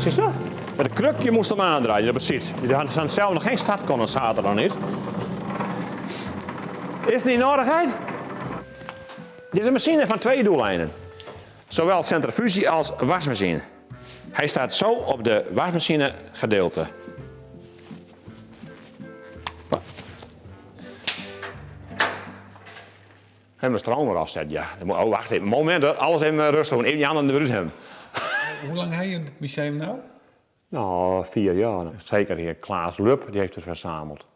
Zie je? Met een krukje moest hem aandraaien op het ziet. Die hadden zelf nog geen startcondensator nog niet. Is het niet nodigheid? Dit is een machine van twee doeleinden. Zowel centrifugie als wasmachine. Hij staat zo op de wasmachine gedeelte. Hebben we stroom eraf zet, ja. Oh, wacht even. Moment, hoor. Alles even rustig doen. Even die handen eruit hebben. Hoe lang heb je het museum nou? Nou, 4 jaar. Zeker heer Klaas Lub, die heeft het verzameld.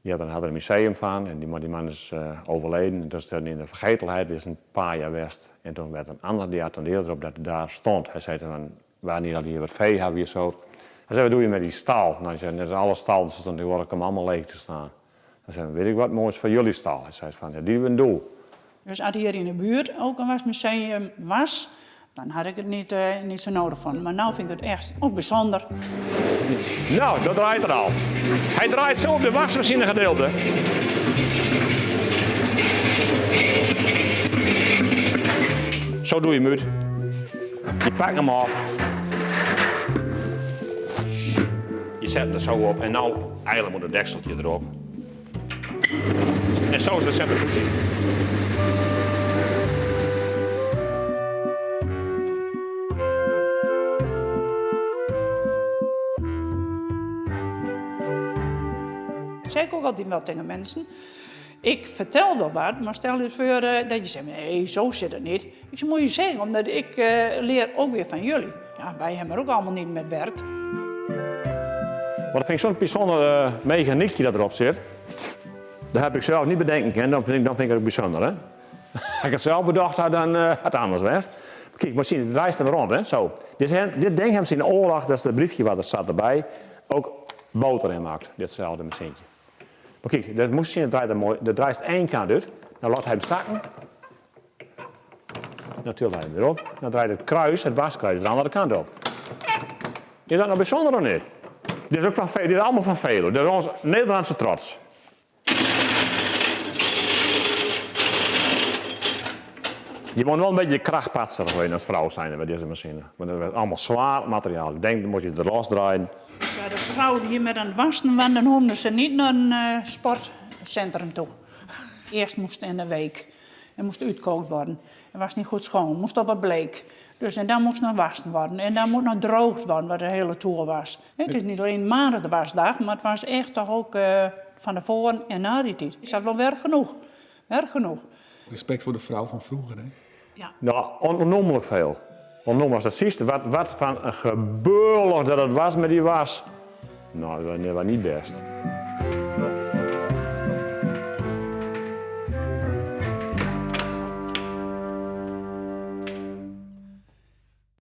Die had er een museum van, en die, maar die man is overleden. Dat is dan in de vergetelheid, is een paar jaar west. En toen werd een ander die attendeerde erop dat het daar stond. Hij zei van, waar niet dat hier wat vee hebben hier zo. Hij zei, wat doe je met die stal? Nou, hij zei, net alle stallen staan tegenwoordig komen allemaal leeg te staan. Hij zei, weet ik wat moois voor jullie stal? Hij zei van, ja, die we een doel. Dus als hier in de buurt ook een wasmuseum was, dan had ik het niet zo nodig van. Maar nu vind ik het echt ook bijzonder. Nou, dat draait er al. Hij draait zo op de wasmachine gedeelte. Zo doe je hem uit. Je pakt hem af. Je zet hem er zo op en nou eigenlijk moet het dekseltje erop. En zo is de centrifugie. Dat zeg ik ook altijd wel tegen mensen. Ik vertel wel wat, maar stel je voor dat je zegt, nee, zo zit het niet. Ik zeg, moet je zeggen, omdat ik leer ook weer van jullie. Ja, wij hebben er ook allemaal niet met werkt. Maar dat vind ik zo'n bijzonder mechaniekje dat erop zit. Dat heb ik zelf niet bedenken kunnen, dan vind ik het ook bijzonder. Hè? Als ik het zelf bedacht had, dan had het anders geweest. Kijk, maar zie, het draait er rond, hè? Zo. Dit ding hebben ze in de oorlog, dat is het briefje wat er zat erbij, ook boter in maakt, ditzelfde machientje. Maar kijk, dat moet je zien, dat draait er mooi, dat draait één kant uit. Dan laat hij hem zakken. Dan tilt hij hem weer op. Dan draait het kruis, het waskruis, de andere kant op. Is dat nou bijzonder of niet? Dit is, ook van, dit is allemaal van Velo. Dit is onze Nederlandse trots. Je moet wel een beetje krachtpatser zijn als vrouw zijn bij deze machine. Want dat is allemaal zwaar materiaal. Ik denk, dan moet je het los draaien. Ja, de vrouw die hier met aan het wassen was, dan hoefden ze niet naar een sportcentrum toe. Eerst moest het in de week. En moest uitkookt worden. En was niet goed schoon. Moest op het bleek. Dus, en dan moest nog wassen worden. En dan moet nog droogd worden, wat de hele toer was. Het is niet alleen maandag de wasdag, maar het was echt toch ook van de voren en na die tijd. Ik zat wel werk genoeg. Werk genoeg. Respect voor de vrouw van vroeger, hè? Ja. Nou, onnoemelijk veel. Onnoemelijk als dat ziet, wat van een gebeurlijk dat het was met die was. Nou, dat was niet best.